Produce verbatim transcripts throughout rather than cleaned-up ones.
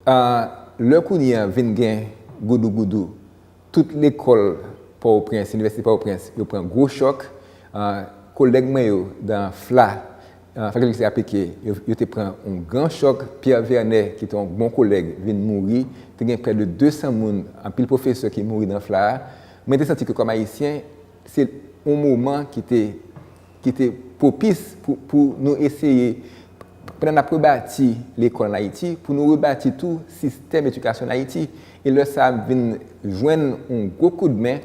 Ah, lè kounye a vin gen goudougoudou, tout lekòl Pòtoprens, Inivèsite Pòtoprens, yo pran gwo chòk. Ah, kolèg mwen yo nan FLA, ah, Fakilte Lengwistik Aplike, yo, yo te pran yon gran chòk. Pierre Vernet, ki te yon bon kolèg, vin mouri. Te gen prè de de san moun, anpil pwofesè ki mouri nan FLA a. Mwen te santi ke kòm Ayisyen, se yon moman ki te, ki te pwopis pou, pou nou eseye, pandan n ap rebati lekòl ann Ayiti, pou nou rebati tou sistèm edikasyon ann Ayiti. E lè sa a m vin jwenn yon gwo koudmen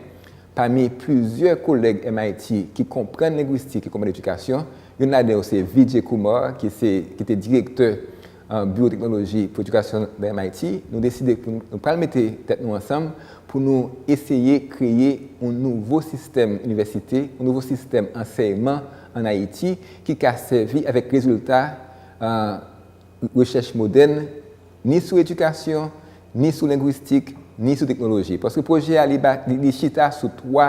pami plizyè kolèg M I T ki konprann lengwistik, ki konprann edikasyon. Youn ladan yo se Vijay Kumar, ki se, ki te direktè, ah, Biwo Teknoloji pou Edikasyon nan M I T. Nou deside pou nou, nou pral mete tèt nou ansanm pou nou eseye kreye yon nouvo sistèm inivèsite, yon nouvo sistèm ansèyman ann Ayiti ki ka sèvi avèk rezilta, ah, rechèch modèn, ni sou edikasyon, ni sou lengwistik, ni sou teknoloji. Paske pwojè a, li ba, li, li chita sou twa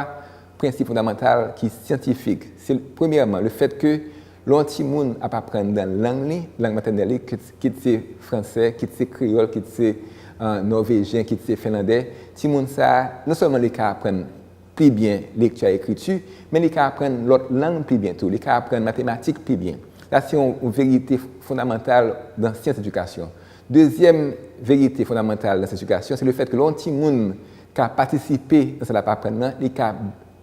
prensip fondamantal ki syantifik. Se, premyèman, le fèt ke lè yon timoun ap aprann nan lang li, lang matènèl li, kit, kit se fransè, kit se kreyòl, kit se, ah, nòvejyen, kit se fenlandè, timoun sa a, non sèlman li ka aprann pli byen lekti ak ekriti, men li ka aprann lòt lang pli byen tou. Li ka aprann matematik pli byen. Sa se yon, yon verite fondamantal nan syans edikasyon. Dezyèm verite fondamantal nan syans edikasyon, se le fèt ke lè yon timoun ka patisipe nan sa l ap aprann nan, li ka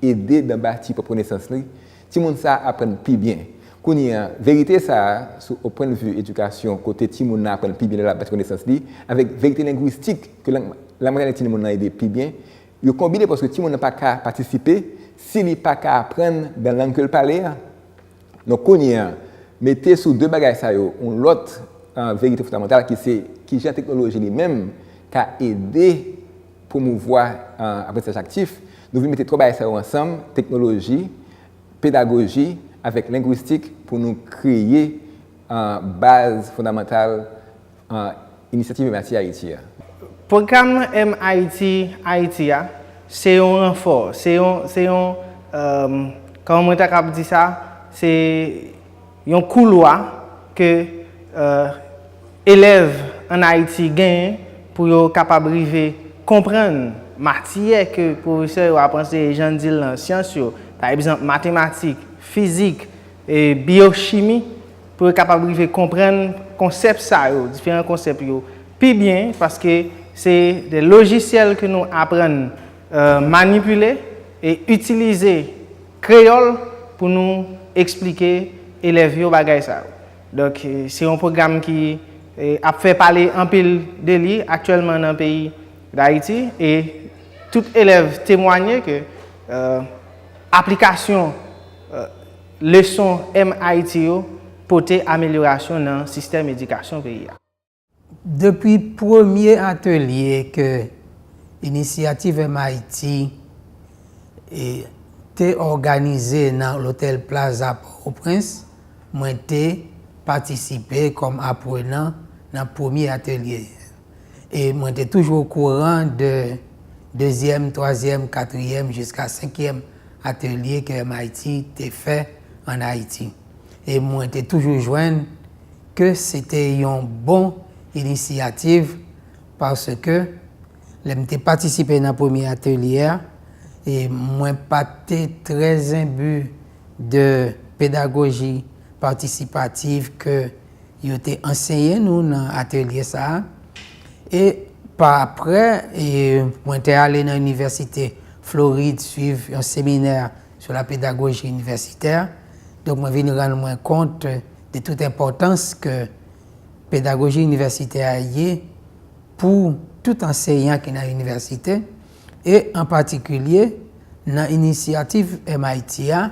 ede nan bati pwòp konesans li, timoun sa a aprann pi byen. Kounye a, verite sa a, sou, o pwennvi edikasyon, kote timoun nan aprann pi byen lè l ap bati konesans li, avèk verite lengwistik, ke lang, lang matènèl timoun nan ede pi byen, yo konbine paske timoun nan pa ka patisipe si li pa ka aprann nan lang ke l pale a. Donk, kounye a, mete sou de bagay sa yo, yon lòt, ah, verite fondamantal ki se kijan teknoloji li menm ka ede pwomouvwa, ah, aprantisaj aktif. Nou vin mete twa bagay sa yo ansanm, teknoloji, pedagoji avèk lengwistik pou nou kreye, ah, baz fondamantal, ah, inisyativ M I T Ayiti a. Pwogram M I T Ayiti a, se yon ranfò, se yon, se yon, euh, kòman mwen ta kab di sa, se yon koulwa ke, euh, elèv ann Ayiti genyen pou yo kapab rive konprann matyè ke pwofesè yo ap anseye, jan n di l lan, syans yo, pa egzanp, matematik, fizik, e byochimi, pou yo kapab rive konprann konsèp sa yo, diferan konsèp yo, pi byen, paske se de lojisyèl ke nou aprann, euh, manipile e itilize kreyòl pou nou eksplike elèv yo bagay sa yo. Donk, eh, se yon pwogram ki, eh, ap fè pale anpil de li aktyèlman nan peyi Dayiti, e tout elèv temwanye ke, eh, aplikasyon, eh, leson M I T yo pote amelyorasyon nan sistèm edikasyon peyi a. Depi premye atelye ke Inisyativ M I T, e, te òganize nan Lotèl Plaza Pòtoprens, mwen te patisipe kòm aprenan nan premye atelye. E mwen te toujou okouran de dezyèm, twazyèm, katriyèm, jiska senkyèm atelye ke M I T te fè ann Ayiti. E mwen te toujou jwenn ke se te yon bon inisyativ, paske lè m te patisipe nan premye atelye a, e mwen pa te trè enbi de pedagoji patisipativ ke yo te anseye nou nan atelye sa a. E pa aprè, e mwen te ale nan Inivèsite Florid swiv yon seminè sur la pédagogie universitaire. Donk, mwen vin rann mwen kont de tout enpòtans ke pedagoji inivèsitè a ye pou tout anseyan ki nan inivèsite, e an patikilye nan inisyativ M I T a,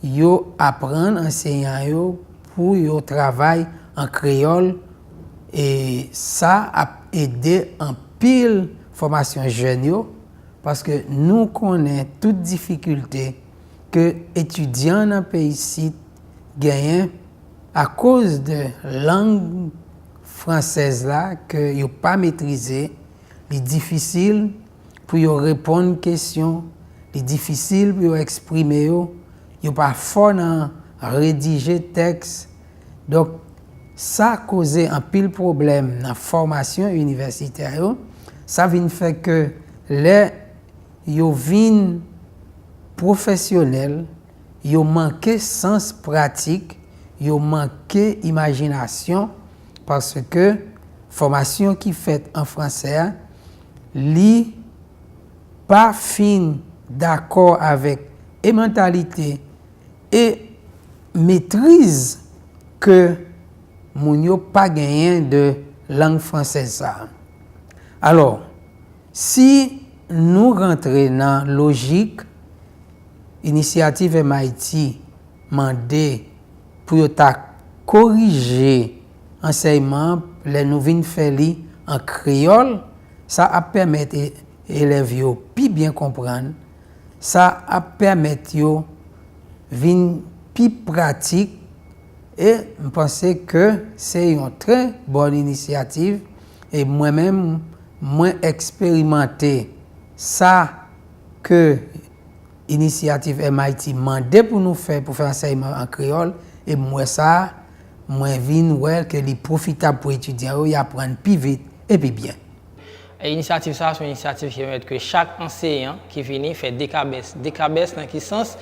yo aprann anseyan yo pou yo travay an kreyòl, e sa ap ede anpil fòmasyon jèn yo, paske nou konnen tout difikilte ke etidyan nan peyi isit genyen akoz de lang fransèz la ke yo pa metrize, li difisil pou yo reponn kesyon, li difisil pou yo eksprime yo, yo pa fò nan redije tèks. Donk, Sa koze anpil pwoblèm nan fòmasyon inivèsitè yo. Sa vin fè ke lè yo vin pwofesyonèl, yo manke sans pratik, yo manke imajinasyon, paske fòmasyon ki fèt an fransè a, li pa fin dakò avèk e mantalite e metriz ke moun yo pa genyen de lang fransèz sa a. Alò, si nou rantre nan lojik inisyativ M I T mande pou yo ta korije ansèyman an lè nou vin fè li an kreyòl, sa ap pèmèt e- elèv yo pi byen konprann, sa ap pèmèt yo vin pi pratik, e m panse ke se yon trè bòn inisyativ, e mwen menm, mwen eksperimante sa ke inisyativ M I T mande pou nou fè, pou fè ansèyman an kreyòl, e m wè sa, mwen vin wè ke li pwofitab pou etidyan yo, y aprann pi vit e pi byen. E inisyativ sa a se yon inisyativ ki pèmèt ke chak anseyan ki vini fè dekabès. Dekabès nan ki sans?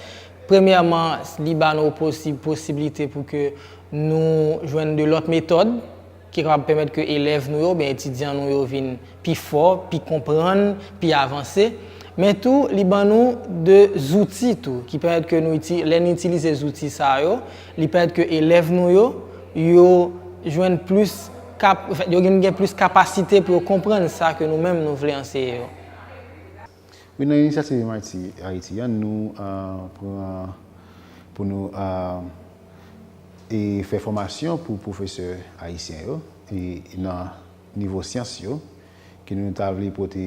Premyèman, li ba nou posi- posiblite pou ke nou jwenn de lòt metòd ki kapab pèmèt ke elèv nou yo oubyen etidyan nou yo vin pi fò, pi konprann, pi avanse. Men tou, li ban nou de zouti tou ki pèmèt ke nou iti- lè nou itilize zouti sa yo, li pèmèt ke elèv nou yo, yo jwenn plis kap- yo gen gen plis kapasite pou yo konprann sa ke nou menm nou vle anseye yo. Wi, nan inisyativ M I T Ayiti an, nou pran pou nou e fè fòmasyon pou pwofesè ayisyen yo e nan nivo syans yo, ke nou ta vle pote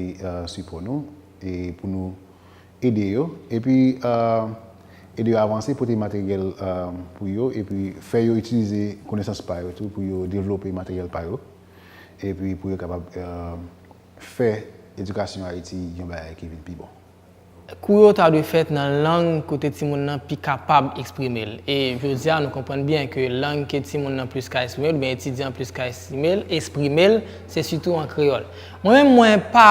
sipò nou e pou nou ede yo, epi ede yo avanse, pote materyèl pou yo, epi fè yo itilize konesans pa yo tou pou yo devlope materyèl pa yo, epi pou yo kapab fè edikasyon Ayiti yon bagay ki vin pi bon. Kou yo ta dwe fèt nan lang kote timoun nan pi kapab eksprime l. E jodi a, nou konprann byen ke lang ke timoun nan plis ka eksprime l, oubyen etidyan an plis ka eksprime l, eksprime l, se sitou an kreyòl. Mwen menm, mwen pa,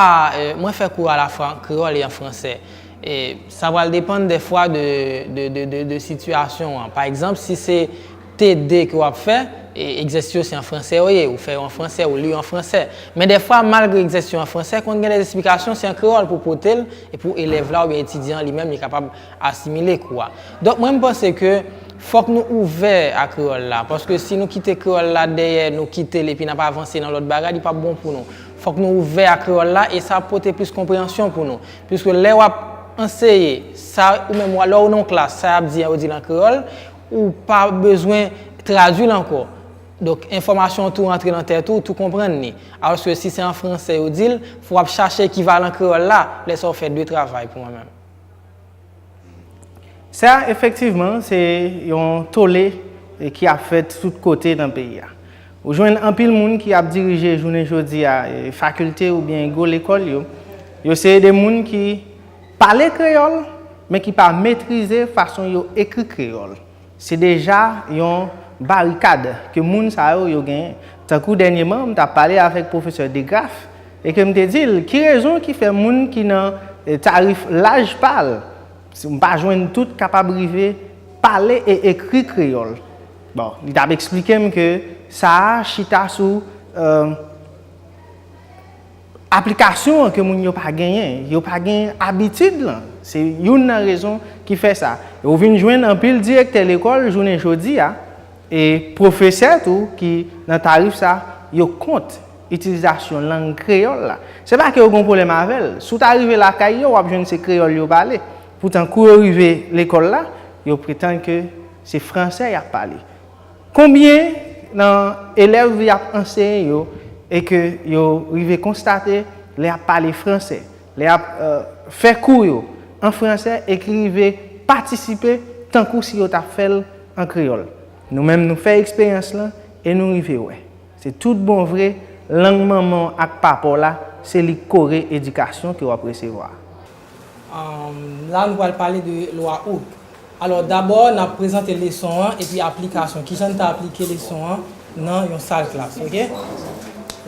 mwen fè kou yo alafwa an kreyòl e an fransè. E sa pral depann dèfwa de, de, de, de, de sitiyasyon an. Pa egzanp, si se T de ke w ap fè, egzèsis yo se an fransè yo ye, ou fè yo an fransè, ou li yo an fransè. Men dèfwa, malgre egzèsis yo an fransè, konn gen de esplikasyon se an kreyòl pou pote l e pou elèv la oubyen etidyan an li menm li kapab asimile kou a. Donk mwen m panse ke fòk nou ouvè a kreyòl la, paske si nou kite kreyòl la dèyè, nou kite l epi n ap avanse nan lòt bagay, li p ap bon pou nou. Fòk nou ouvè a kreyòl la e sa ap pote plis konpreyansyon pou nou. Piske lè w ap anseye, sa ou menm lè w nan yon klas, sa y ap di an, yo di l an kreyòl, ou pa bezwen tradui l ankò. Donk, enfòmasyon an tou rantre nan tèt ou, ou tou konprann li. Alòske si se an fransè yo di l, fò w ap chache ekivalan kreyòl la, lè sa w fè de travay pou mwen menm. Sa, efektivman, se yon tole ki ap fèt tout kote nan peyi a. Ou jwenn anpil moun ki ap dirije jounen jodi a fakilte oubyen gwo lekòl yo. Yo se de moun ki pale kreyòl, men ki pa metrize fason yo ekri kreyòl. Se deja yon barikad ke moun sa yo, yo genyen. Tankou dènyèman, m t ap pale avèk pwofesè DeGraff e ke m te di l ki rezon ki fè moun ki nan tarif laj pa l, m pa jwenn tout kapab rive pale e ekri kreyòl. Bon, li t ap eksplike m ke sa a chita sou aplikasyon an ke moun yo pa genyen, yo pa gen abitid lan. Se youn nan rezon ki fè sa. E ou vin jwenn anpil direktè lekòl jounen jodi a, e pwofesè tou ki nan tarif sa, yo kont itilizasyon lang kreyòl la. Se pa ke yo gen yon pwoblèm avè l. Si w ta rive lakay yo, w ap jwenn se kreyòl yo pale. Poutan kou yo rive lekòl la, yo pretann ke se fransè y ap pale. Konbyen nan elèv y ap anseye yo e ke yo rive konstate lè y ap pale fransè, lè y ap fè kou yo an fransè e ki rive patisipe tankou si yo t ap fè l an kreyòl? Nou menm nou fè eksperyans lan e nou rive wè. Se tout bon vre, lang manman w ak papa w la, se li k kore edikasyon ke w ap resevwa. La nou pral pale de lwa Hooke. Alò, dabò, n ap prezante leson an epi aplikasyon. Kijan n ta aplike leson an nan yon sal klas, oke?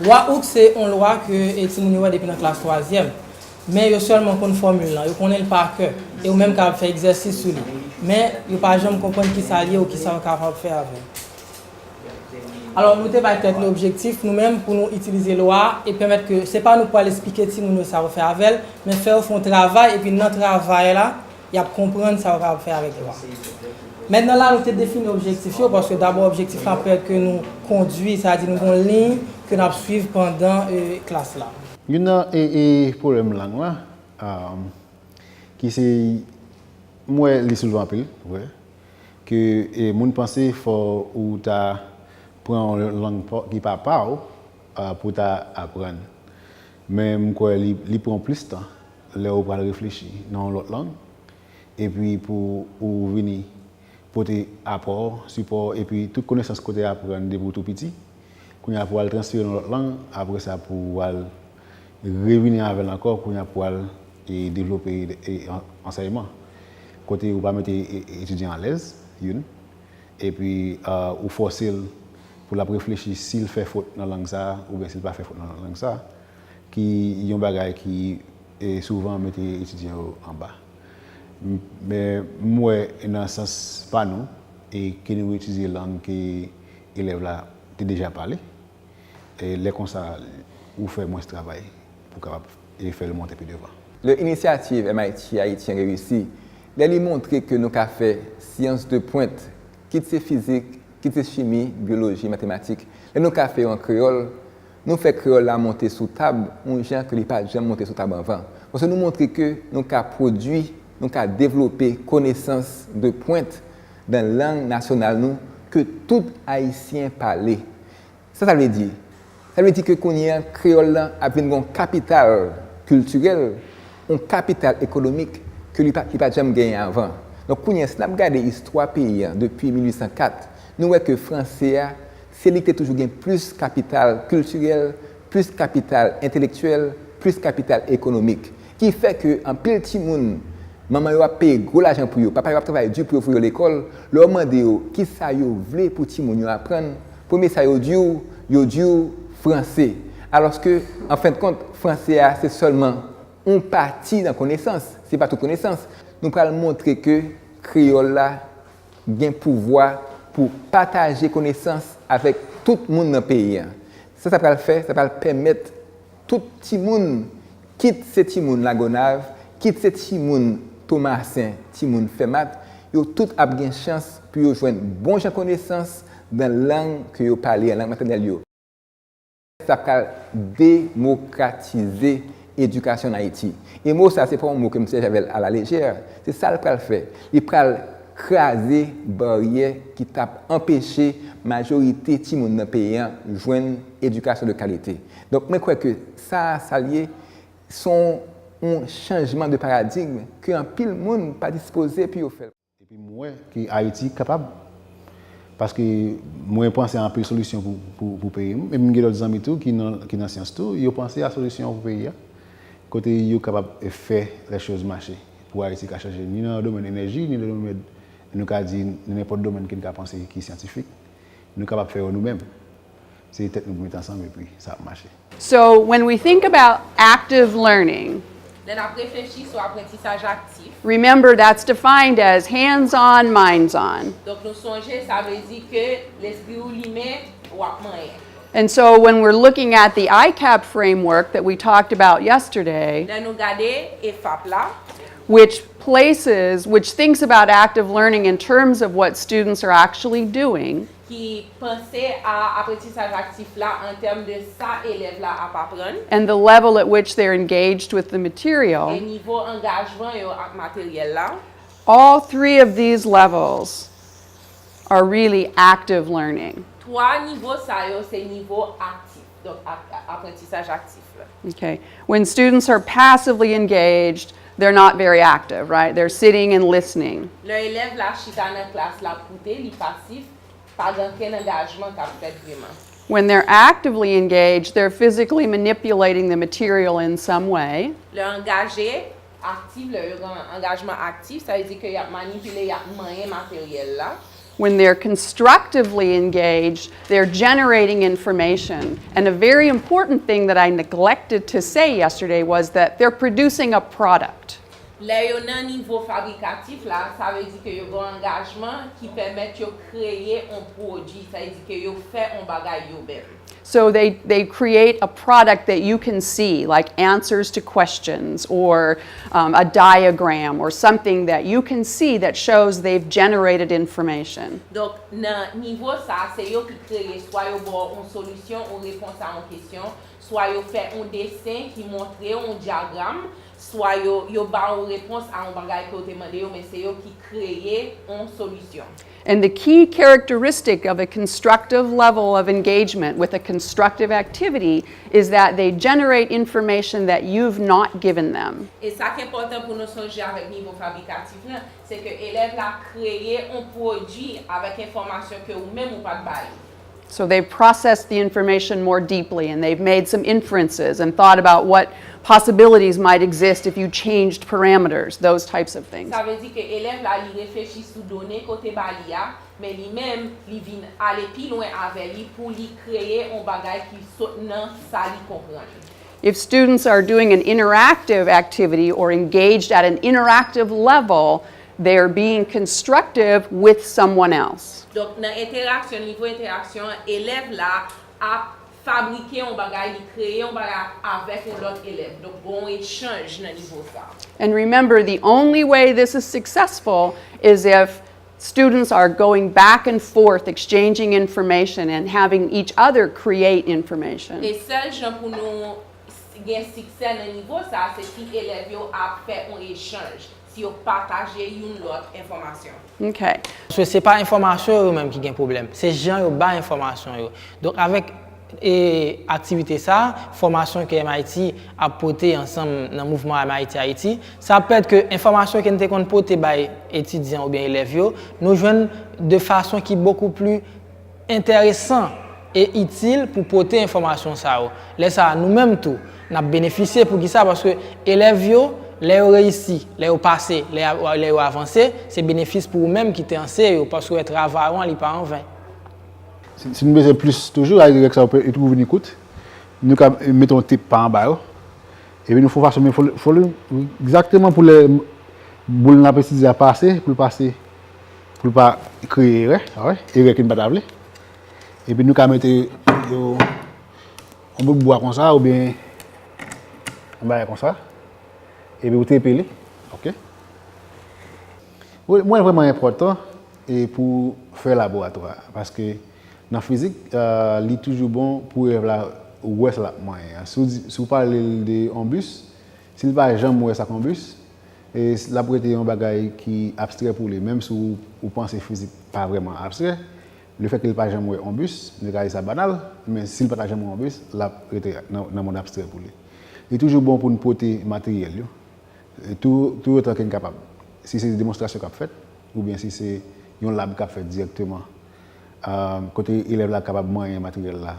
Lwa Hooke se yon lwa ke e, timoun yo wè depi nan klas twazyèm. Men yo sèlman konn fòmil lan, yo konnen l pa kè. E ou menm kapab fè egzèsis sou li. Men yo pa janm konprann kisa l ye ou kisa yo kapab fè avè l. Alò, nou te bay tèt nou objektif, nou menm, pou nou itilize lwa a e pèmèt ke se pa nou k pral esplike timoun yo sa yo fè avè l, men fè yo fè yon travay, epi nan travay la, y ap konprann sa yo kapab fè avèk lwa a. Mentnan la, nou te defini objektif yo, paske dabò objektif la pèmèt ke nou kondui, sa vle di nou gen yon liy ke n ap swiv pandan, e, klas la. Youn nan, e, e, pwoblèm lang lan, a, ki se, m wè li souvan anpil, vre, ke, e, moun panse fò ou ta pran yon lang pa, ki pa pa w, a, pou ta aprann. Men m kwè li, li pran plis tan lè ou pral reflechi nan yon lòt lang, epi pou ou vini pote apò, sipò, epi tout konesans ke w te aprann depi w tou piti, kounye a pou w al transfere nan lòt lang, apre sa pou w al revini avè l ankò, kounye a pou w al, e, devlope, e, an-, ansèyman. Kote ou pa mete, e, e, etidyan alèz, youn. Epi, a, ou fòse l pou l ap reflechi si l fè fot nan lang sa a, oubyen si l pa fè fot nan lang sa a, ki yon bagay ki, e, souvan mete etidyan yo anba. M-, men m wè nan sans pa nou, e ke nou itilize lang ke elèv la te deja pale, e lè konsa, ou fè mwens travay pou kapab, e fè l monte pi devan. Lè inisyativ M I T Haïtien reyisi, lè li montre ke nou ka fè syans de pwent, kit se fizik, kit se chimi, byoloji, matematik, lè nou ka fè yo an kreyòl, nou fè kreyòl la monte sou tab yon jan ke li pa t janm monte sou tab anvan. Paske nou montre ke nou ka pwodui, nou ka devlope konesans de pwent nan lang nasyonal nou ke tout Ayisyen pale. Sa sa vle di? Sa vle di ke kounye a, kreyòl lan ap vin yon kapital kiltirèl, yon kapital ekonomik ke li pa, li pa t janm genyen anvan. Donk, kounye a, si n ap gade istwa peyi a depi mil uit san kat, nou wè ke franse a, se li ki te toujou gen plis kapital kiltirèl, plis kapital entelektyèl, plis kapital ekonomik. Ki fè ke anpil timoun, manman yo ap peye gwo lajan pou yo, papa yo ap travay di pou yo voye yo lekòl, lè w mande yo kisa yo vle pou timoun yo aprann, premye sa yo di w, yo di w franse. Alòske, an fen de kont, franse a se sèlman yon pati nan konesans, se pa tout konesans. Nou pral montre ke kreyòl la gen pouvwa pou pataje konesans avèk tout moun nan peyi a. Sa sa pral fè, sa pral pèmèt tout timoun, kit se timoun Lagonav, kit se timoun Tomasen, timoun Fèmat, yo tout ap gen chans pou yo jwenn bon jan konesans nan lang ke yo pale an, lang matènèl yo. Sa pral demokratize edikasyon an Ayiti. E mo sa, se pa yon mo ke misye sèvi avè l alalejè, se sa l pral fè. Li pral kraze baryè ki t ap anpeche majorite timoun nan peyi a jwenn edikasyon de kalite. Donk, mwen kwè ke sa, sa l ye, se yon, yon chanjman de paradigm ke anpil moun pa dispoze pou yo fè l. Epi m wè ke Ayiti kapab, paske mwen panse a anpil solisyon pou, pou, pou peyi m. E m gen lòt zanmi tou ki nan, ki nan syans tou, yo panse a solisyon pou peyi a, kote yo kapab fè les choses mache pou Ayiti ka chanje, ni nan domèn enèji, ni nan domèn, nou ka di, nan nenpòt domèn ke n ka panse ki syantifik, nou kapab fè yo nou menm. Se tèt nou pou met ansanm epi sa ap mache. So when we think about active learning, Lè n ap reflechi sou aprantisaj aktif, remember that's defined as hands on, minds on. Donk nou sonje, sa vle di ke lespri ou limen, w ap manyen. And so when we're looking at the I CAP framework that we talked about yesterday, Lè nou gade E FAP la, which places, which thinks about active learning in terms of what students are actually doing, ki panse a aprantisaj aktif la an tèm de sa elèv la ap aprann, and the level at which they're engaged with the material, e nivo angajman yo ak materyèl la. All three of these levels are really active learning. Twa nivo sa yo se nivo aktif, donk ap-, aprantisaj aktif la. Okay. When students are passively engaged, they're not very active, right? They're sitting and listening. Lè elèv la chita nan klas la ap koute, li pasif, pa gen ankenn angajman k ap fèt vreman. When they're actively engaged, they're physically manipulating the material in some way. Lè angaje, aktif, lè yo gen angajman aktif, sa vle di ke y ap manipile, y ap manyen materyèl la. When they're constructively engaged, they're generating information. And a very important thing that I neglected to say yesterday was that they're producing a product. Lè yo nan nivo fabrikatif la, sa vle di ke yo gen yon angajman ki pèmèt yo kreye yon pwodui, sa vle di ke yo fè yon bagay yo menm. So they, they create a product that you can see, like answers to questions or um, a diagram or something that you can see that shows they've generated information. Donk, nan nivo sa, se yo ki kreye, swa yo ba w yon solisyon, yon repons a yon kesyon, swa yo fè yon desen ki montre yon dyagram, swa yo, yo ba w repons a yon bagay ke w te mande yo, men se yo ki kreye yon solisyon. And the key characteristic of a constructive level of engagement with a constructive activity is that they generate information that you've not given them. E sa k enpòtan pou nou sonje avèk nivo fabrikatif lan, se ke elèv la kreye yon pwodui avèk enfòmasyon ke ou menm ou pa t ba li. So they've processed the information more deeply and they've made some inferences and thought about what possibilities might exist if you changed parameters, those types of things. Sa vle di ke elèv la li reflechi sou done ke w te ba li a, men li menm li vin ale pi lwen avè li pou li kreye yon bagay ki sot nan sa li konprann. If students are doing an interactive activity or engaged at an interactive level, they're being constructive with someone else. Donk, nan entèraksyon, nivo entèraksyon an, elèv la ap fabrike yon bagay, li kreye yon bagay avèk yon lòt elèv. Donk, gen yon echanj nan nivo sa. And remember, the only way this is successful is if students are going back and forth, exchanging information and having each other create information. E sèl jan pou nou s- gen siksè nan nivo sa, se si elèv yo ap fè yon echanj, si yo pataje youn lòt enfòmasyon. Okay. So, se pa enfòmasyon yo menm ki gen pwoblèm, se jan yo bay enfòmasyon yo. Donk, avèk e, aktivite sa, fòmasyon ke M I T ap pote ansanm nan mouvman M I T Haiti, sa ap pèmèt ke enfòmasyon ke n te konn pote bay etidyan oubyen elèv yo, nou jwenn de fason ki bokou pli enteresan e itil pou pote enfòmasyon sa yo. Lè sa a, nou menm tou, n ap benefisye. Poukisa? Paske elèv yo, lè yo reyisi, lè yo pase, lè, lè yo avanse, se benefis pou ou menm ki te anseye yo, paske w wè travay ou an, li pa anven. Si, si nou bezwen plis toujou, a règ sa yo pe- yo toujou vini kout, nou ka mete yon tep pa anba yo. Epi nou fè yon fason, men fò, fò li egzakteman pou lè boul n ap etidye a pase, pou l pase, pou l pa kreye erè, a wè, erè ke n pa ta vle. Epi nou ka mete yo yon bout bwa konsa, oubyen yon bagay konsa. Epi ou tepe li, ok. Wi, mwen vrèman enpòtan e pou fè laboratwa, paske nan fizik, ah, li toujou bon pou elèv la wè sa l ap manyen an. Si w di, si w pale l de yon bis, si l pa janm wè sa k yon bis, e l ap rete yon bagay ki abstrè pou li, menm si w, ou panse fizik pa vrèman abstrè, lefètke l pa janm wè yon bis, nou ka di sa banal, men si l pa ta janm wè yon bis, l ap rete nan, nan mond abstrè pou li. Li toujou bon pou n pote materyèl yo, e tou, toutotan ke n kapab. Si se demonstrasyon k ap fèt, oubyen si se yon lab k ap fèt dirèkteman, ah, kote elèv la kapab manyen materyèl la,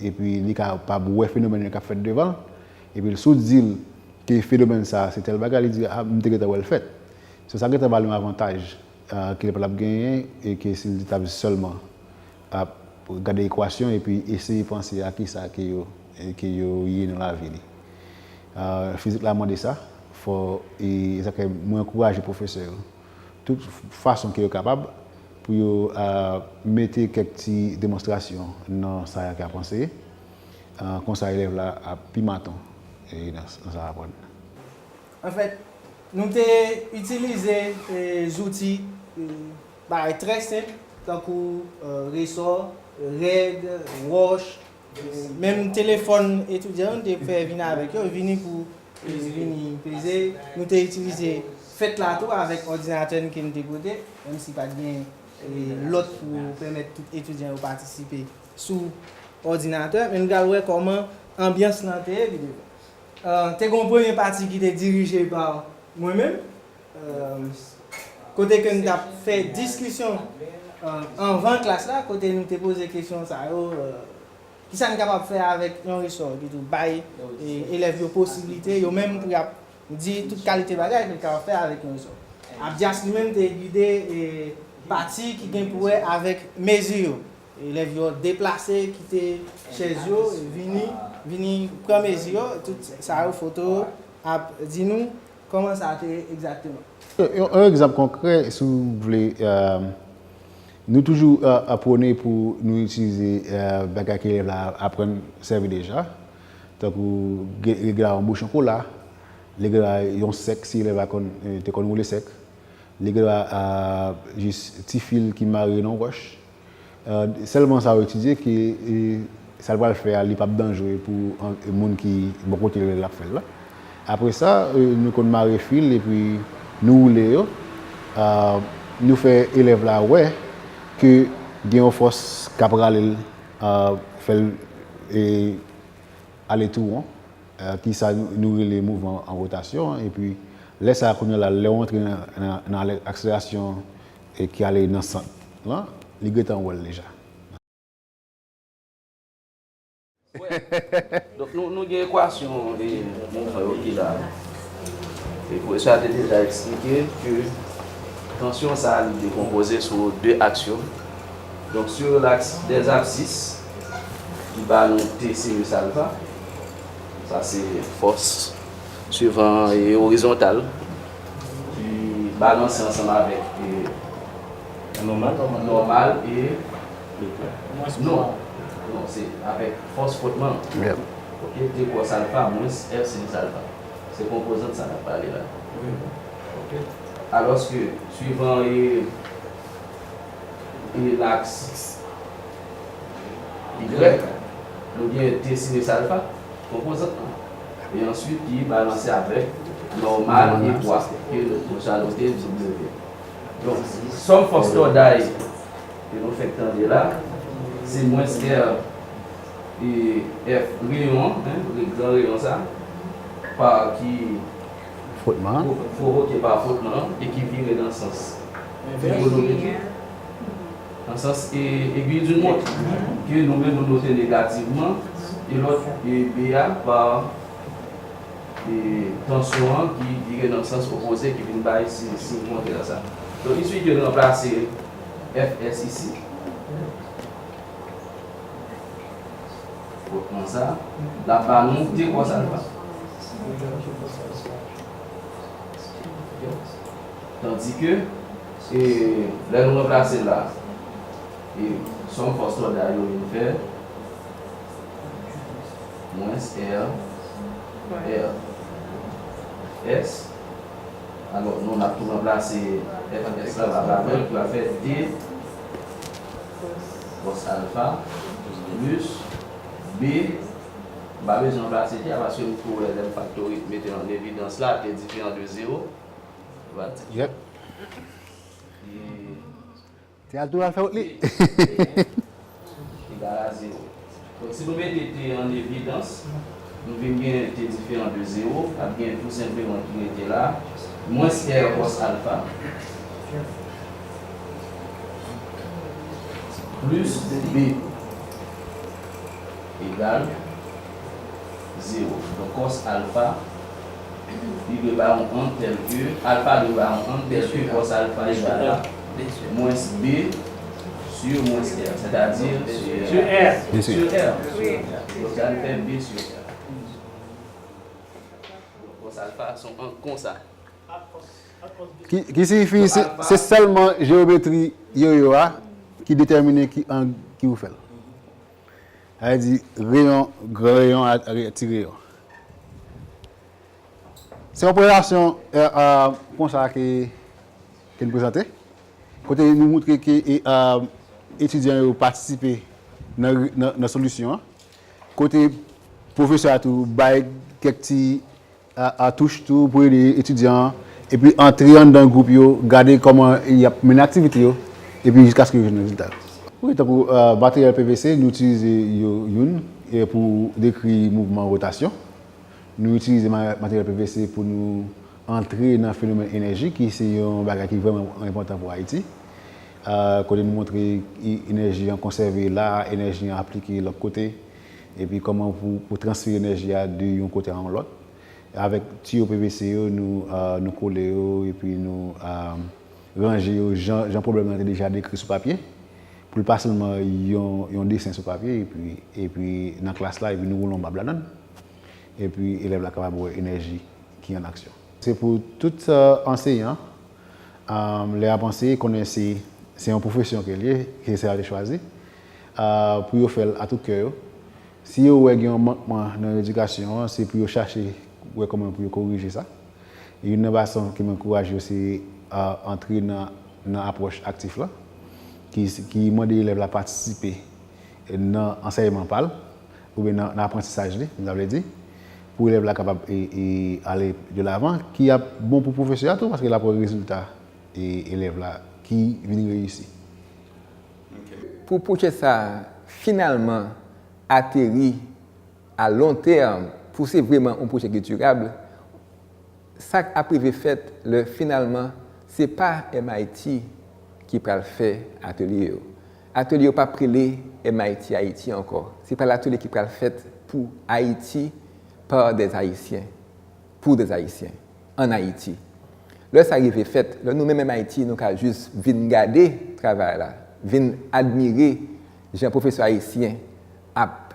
epi li kapab wè fenomèn yo k ap fèt devan l, epi si w di l ke fenomèn sa a se tèl bagay, li di, a, m te gentan wè l fèt. So, sa gentan ba l yon avantaj, ah, ke l p ap genyen e ke si l t ap sèlman ap gade ekwasyon epi eseye panse a kisa ke yo, ke yo ye nan lavi li. Ah, fizik la mande sa, fò, e, e sa fè mwen ankouraje pwofesè yo, tout fason ke yo kapab, pou yo, ah, mete kèk ti demonstrasyon nan sa y ap anseye. Ah, konsa elèv la ap pi maton, e, nan, nan sa l aprann. Anfèt, nou te itilize e, zouti e, bagay trè senp, tankou e, resò, règ, wòch, e, menm telefòn etidyan yo, nou te fè vin avèk yo, vini pou e, vini peze. Nou te itilize fèt la tou avèk òdinatè n ke n te pote, menm si pa t gen e, lòt pou pèmèt tout etidyan yo patisipe sou òdinatè, men n pral wè kòman anbyans lan te ye pi devan. E, te gen yon premye pati ki te dirije pa mwen menm, e, kote ke n t ap fè diskisyon e, anvan klas la, kote nou te poze kesyon sa yo, e, kisa n kapab fè avèk yon resò, epi tou bay e, elèv yo posiblite, yo menm pou y ap di tout kalite bagay ke l kapab fè avèk yon resò. Abdias li menm te gide e, Pati ki gen pou wè avèk mezi yo. Elèv yo deplase, kite chèz yo, vini, vini pran mezi yo, tout sa yo, foto yo ap di nou kòman sa te ye egzakteman. Yon, yon egzanp konkrè, si w vle, eh, nou toujou, eh, pwone pou nou itilize, eh, bagay ke elèv la aprann sèvi deja, tankou ge-, règ la yon bouchon kola, règ la yon sèk, si elèv la konn, eh, te konn woule sèk, règ la, eh, jis ti fil ki mare nan wòch. Eh, sèlman sa yo etidye ke, eh, sa l pral fè a, li p ap danjre pou an, moun ki bò kote l ap fè l la. Apre sa, eh, nou konn mare fil epi nou woule yo. Eh, nou fè elèv la wè ke gen yon fòs k ap rale l, eh, fè l, eh, ale tou won, eh, ki sa nou, nou rele mouvman an wotasyon. Epi, lè sa a, kounye a la, lè w antre nan, nan, nan ale-, akselerasyon, eh, ki ale nan sant lan, li gentan wè l deja. Donk, nou, nou gen ekwasyon, eh, mouvman yo ki la. E pwofesè a te deja eksplike ke tansyon sa a, li dekonpoze sou de aks yo. Donk, sur l'axe des abscisses, ki ba nou T sinus alpha, sa se fòs swivan e orizontal, ki balanse ansanm avèk, eh, nòmal e, non, non, se avèk fòs fwotman. Ok, T kòs alfa mwens F sinus alfa. Se konpozant sa n ap pale la. Ok. Alòske, swivan e, e laks Y, nou gen T sinus alfa, konpozant lan. E answit, ki balanse avèk nòmal e pwa, ke nou, nou chalote W. Donk, sòm fòs tòday ke nou fèk tande la, se mwens R e F reyon an, en, re-, gran reyon sa, pa ki Fwotman. Pwo-, pwovoke pa fwotman an e ki vire nan sans trigonometrik, nan sans e, aiguille d'une montre, ke nou menm nou note negativman, e lòt, e B a pa, e tansyon an ki vire nan sans opoze, ki vin bay si, siy kontrè a sa. Donk, il suffit ke nou ranplase F S isi. Fwotman sa, l ap ba nou T kòs alfa. Tandike, e, lè nou ranplase la, e, sòm fòs tòday yo vin fè mwens R, R, S. Alò, nou, n ap tou ranplase F S la, la, la, ki va fè T kòs alfa plis B. M pa bezwen ranplase T a, paske m tou wè lè m faktori, mete l an evidans la, T diferan de zewo. Yep. E T a tou al fè wout li. Egal a zewo. Donk, si nou mete T an evidans, nou vin gen T diferan de zewo, ap gen tou senpleman ki rete la, mwens R kòs alfa, plis B egal zewo. Donk, kòs alfa, li dwe ba yon ang tèl ke, alfa dwe ba yon ang tèl ke kòs alfa egal a mwens B sur mwens R, sètadi sur R. Sur R. Donk, sa vle fè B sur R. Donk, kòs alfa se yon ang konsa. Ki, ki siyifi se, se sèlman jewometri yo yo a ki detèmine ki ang ki ou fè l. Sa vle di reyon, gran reyon a, a, ti reyon. Se yon prezantasyon, eh, eh, konsa ke, ke n prezante. Kote nou moutre ke, eh, eh, etidyan yo patisipe nan, nan, nan solisyon an. Kote pwofesè a tou bay kèk ti a, a touch tou pou ede etidyan an, epi antre anndan gwoup yo, gade kòman y ap mennen aktivite yo, epi jiskaske yo jwenn rezilta yo. Wi, tankou, eh, materyèl P V C, nou itilize yo youn, eh, pou dekri mouvman wotasyon. Nou itilize ma-, materyèl P V C pou nou antre nan fenomèn enèji, ki se yon bagay ki vrèman enpòtan pou Ayiti. Eh, kote nou montre e-, enèji an konsève la, enèji an aplike lòt kote, epi kòman pou, pou transfere enèji a de yon kote a yon lòt. Avèk tiyo P V C yo, nou, eh, nou kole yo, epi nou, eh, ranje yo jan, jan pwoblèm nan te deja dekri sou papye, pou l pa sèlman yon, yon desen sou papye, epi, epi nan klas la, epi nou woule yon bab ladan l, epi elèv la kapab wè enèji ki an aksyon. Se pou tout, euh, anseyan, euh, lè y ap anseye, konnen se, se yon pwofesyon ke l ye, ke se yo te chwazi, euh, pou yo fè l a tout kè yo. Si yo wè gen yon mankman nan edikasyon an, se pou yo chache wè kòman pou yo korije sa. E youn nan fason ke m ankouraje yo, se, euh, antre nan, nan apwòch aktif la, ki, ki mande elèv la patisipe nan ansèyman pa l, oubyen nan, nan aprantisaj li, sa vle di, pou elèv la kapab e, e ale de lavan, ki ap bon pou pwofesè a tou, paske l ap wè rezilta e elèv la ki vin reyisi. Pou pwojè sa a finalman ateri a lon tèm, pou se vrèman yon pwojè ki dirab, sa k ap rive fèt lè finalman se pa M I T ki pral fè atelye yo. Atelye yo p ap rele M I T Ayiti ankò. Se pral atelye ki pral fèt pou Ayiti, par des Haïtiens, pour des Haïtiens, en Haïti. Lè sa rive fèt, lè nou menm M I T, nou ka jis vin gade travay la, vin admire jan pwofesè ayisyen ap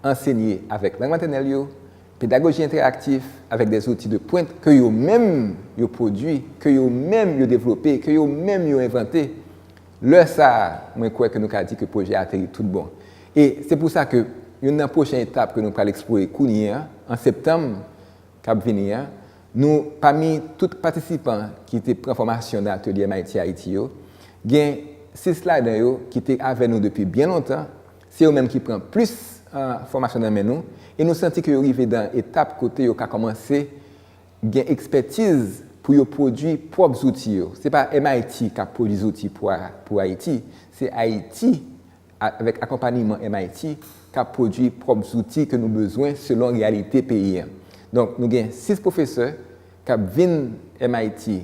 ansenye avèk lang matènèl yo, pedagoji entèraktif, avèk de zouti de pwent ke yo menm yo pwodui, ke yo menm yo devlope, ke yo menm yo envante. Lè sa a, mwen kwè ke nou ka di ke pwojè a ateri tout bon. E se pou sa ke youn nan pwochen etap ke nou pral eksplore kounye a, an septanm k ap vini an, nou, pami tout patisipan ki te pran fòmasyon nan atelye M I T Ayiti yo, gen sis ladan yo ki te avè nou depi byen lontan, se yo menm ki pran plis, euh, fòmasyon nan men nou, e nou santi ke yo rive nan etap kote yo ka kòmanse gen ekspètiz pou yo pwodui pwòp zouti yo. Se pa M I T k ap pwodui zouti pou, pou Ayiti, se Ayiti, avèk akonpanyeman M I T, k ap pwodui pwòp zouti ke nou bezwen selon reyalite peyi a. Donk, nou gen sis pwofesè k ap vin M I T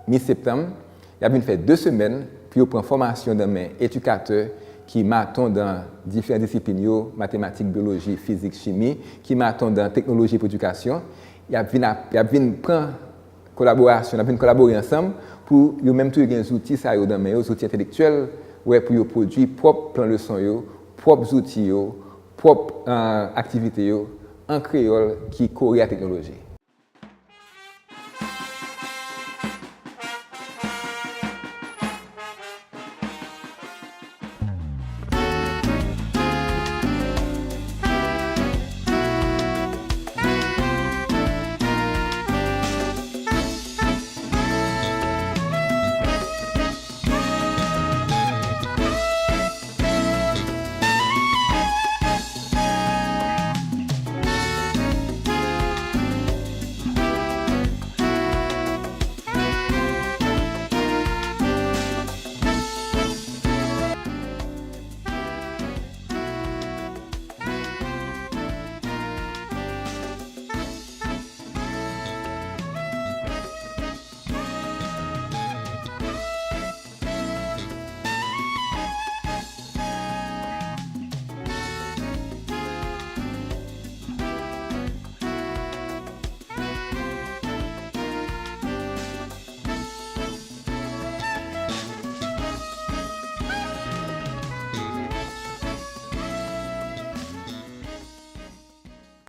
mi septanm, y ap vin fè de semèn pou yo pran fòmasyon nan men edikatè ki maton nan diferan disiplin yo, matematik, byoloji, fizik, chimi, ki maton nan teknoloji pou edikasyon. Y ap vin, ap, y ap vin pran kolaborasyon, n ap vin kolabore ansanm pou yo menm tou yo gen zouti sa yo nan men yo, zouti entèlektyèl, wè pou yo pwodui pwòp plan leson yo, pwòp zouti yo, pwòp, euh, aktivite yo, an kreyòl ki kore a teknoloji.